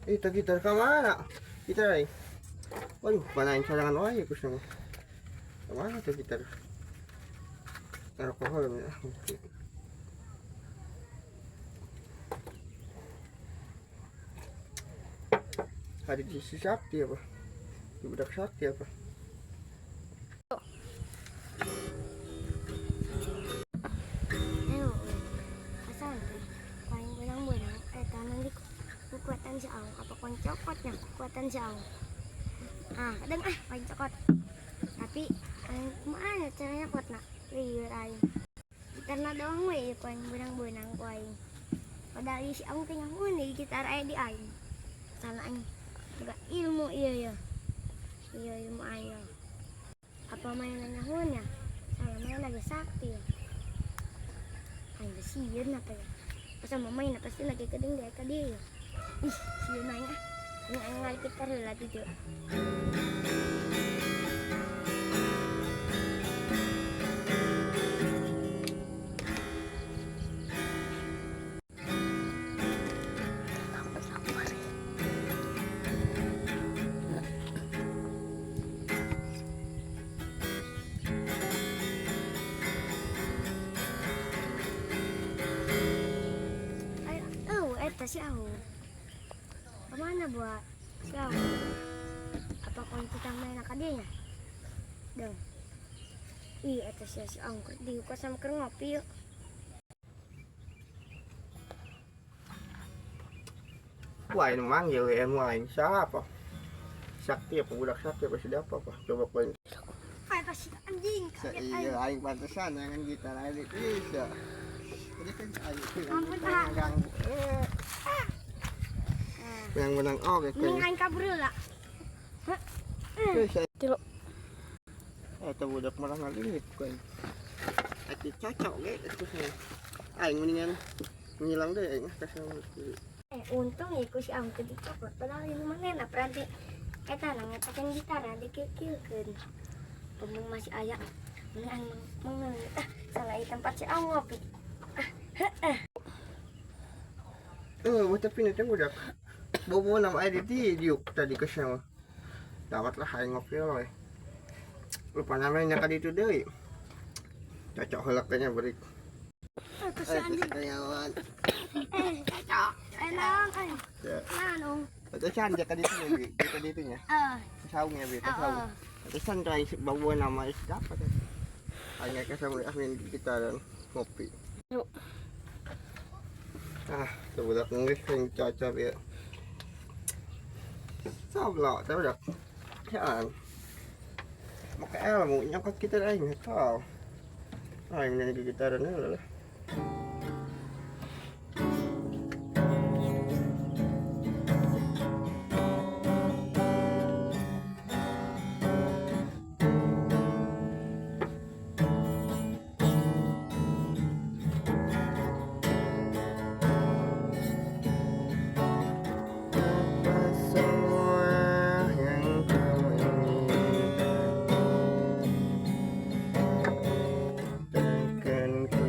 Itu gitar ke mana? Gitar aing. Waduh, mana aing sorangan wae ku sama. Kemana tuh gitar? Alkohol ya. Hari di si Sakti apa? Di budak Sakti apa? Ayo, asal teh paling benang-benang eta nanti kekuatan si Aung apa kon cokotnya kekuatan si Aung. Ah, kadang ah paling cokot. Tapi aing kumaha caranya nyokotna? Lieur aing. Gitarna doang we ieu ku aing benang-benang ku aing. Padahal ieu si Aung teh nyahoeun deui gitar aya di aing. Sana aing boga ilmu ieu ya. Ieu ilmu aing. Apa mainan nyahoeun nya? Salah main lagi sakti ya. Aing teh sieun apa ya? Asa mamain pasti lagi kedeng dia ka dieu. Ih, sieun aing ah. Ini aing ngali gitar heula di dieu. Ay, oh, eta si Aung. Kemana buat si Aung? Apa kon kita main ka dieu nya? Deng. Ih, eta si si Aung keur diuka sama keur ngopi yuk. Wah, ini manggil ya, aing siapa? Sakti apa budak Sakti apa siapa apa? Coba poin. Ay, pasti anjing kaget aing. Iya, aing pantesan jangan gitar aing bisa. Jadi kan aing Ampun, ah. ganggu. Ah. Yang menang oke Mending aing kabur heula. Tilu. Eta budak malah ngalih ku aing. Ati cocok ge itu sih. Aing mendingan ngilang deh aing kasih. Eh, untung ya ku si Aung teu dicokot. Padahal ini mah enak berarti eta na ngetakeun gitar dikeukeun. Pembung masih aya. Mending aing mengeun ah salah ieu tempat si Aung ngopi. Ah, heeh. Eh, tapi nanti budak. Bobo nama aing di diuk tadi ke sama. Dawat lah aing ngopi loh. Lupa namanya ka ditu deui. Cocok heula kayaknya beri. Eta si anjing. Karyawan. Eh, cocok. Enak aing. Ya. Nah, dong. Eta can ka ditu nya, Bi. Ka ditu nya. Eh, Saung ya, Bi, ka saung. Heeh. Eta can ka bobo nama siapa teh. Aing ka sama amin kita dan ngopi. Yuk. Ah, tuh budak geus sing cocok ya. Sablok, tapi budak. Ya. Maka ilmu nyokot kita aing tahu. Aing nyanyi gitaran lah. Apa semua yang kau inginkan takkan ku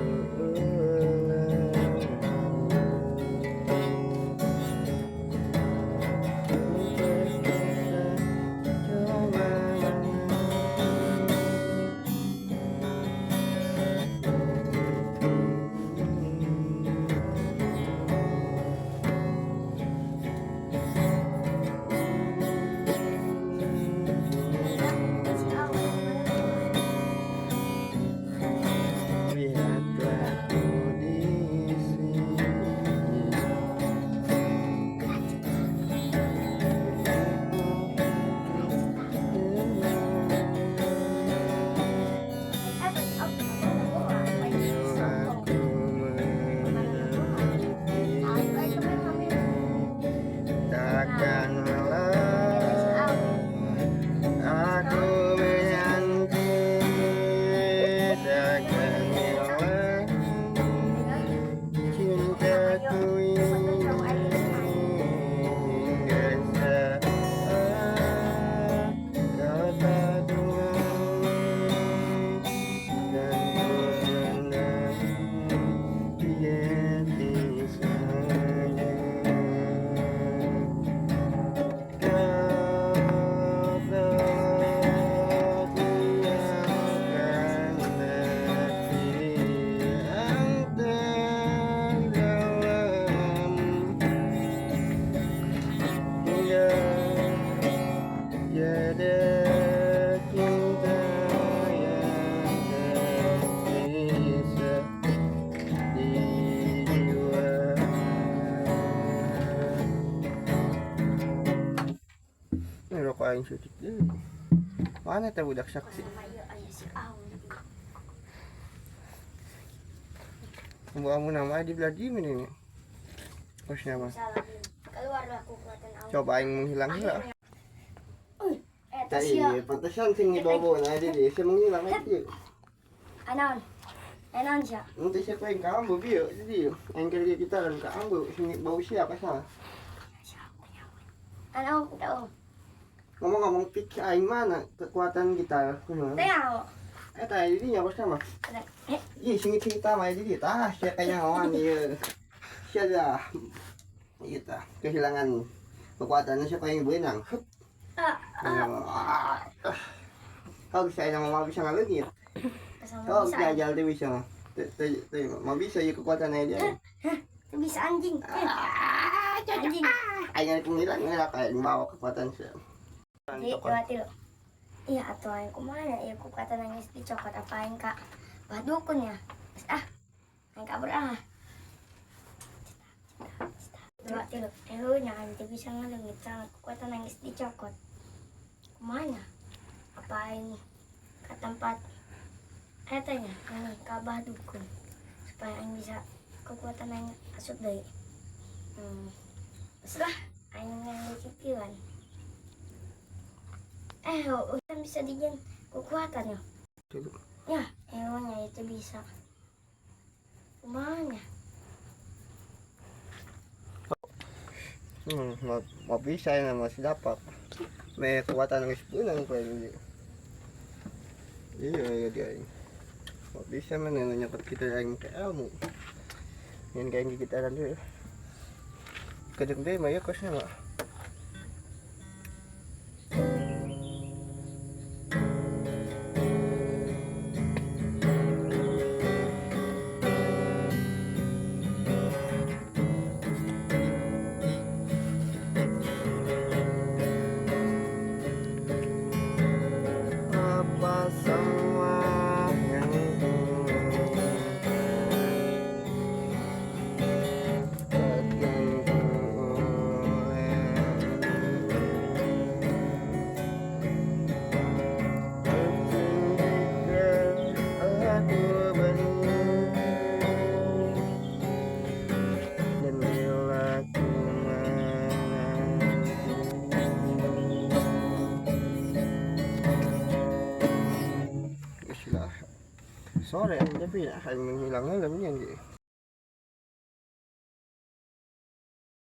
Ku aing sucik deui. Mana teh budak saksi? Sama ieu aya si Aung. Kamu nama di Vladimir ini. Kosnya mah. Salah. Keluarlah kekuatan Aung. Coba aing menghilang heula. Uy, eta Tadi sia. pantesan sing ngibobo na di si menghilang itu. Anaon? Anaon sia? Nanti siapa yang kamu bieu jadi aing kerja kita kan kamu sing bau siapa salah. Anaon tahu. Ngomong-ngomong pik aing mana kekuatan kita kumaha? Tengok. Eh tadi dinya bos sama. Eh, Ih singit-singit sama jadi tah sia kanyahoan ieu. Sia dah. Ieu tah kehilangan kekuatannya siapa yang beunang. ah, Ah. Kau bisa yang mau bisa ngaleungit. kasama Kau bisa. jajal teh bisa mah. Teh teh mau bisa ieu kekuatannya dia. Teu bisa anjing. Anjing. Aing rek ngilang ngelak aing bawa kekuatan sia. Jadi, dua tilu. Iya, atuh aing kumaha ieu kekuatan nangis dicokot apa aing ka bah dukun ya. Geus ah. Aing kabur ah. Dua tilu. Eh, nya aing teu bisa ngaleungit sangat kekuatan nangis dicokot. Kumaha apa aing ka tempat eta nya ini ka bah dukun supaya aing bisa kekuatan aing asup deui. Geus lah, aing nganggo. Eh, oh, kan bisa dijin kekuatan ya. Ya, emangnya itu bisa. Kumanya? Mau bisa ya masih dapat. May kekuatan ng ispunan ko ini. Iya, iya dia. Mau bisa man nyokot kita yang ke ilmu. Yan kaya gigitaran dulu. Kadang deh, maya kosnya mah. Apa semua yang ku aku dan bila ku menanti. Sila. Sore ang gabi na. Ay manghilang alam niyan.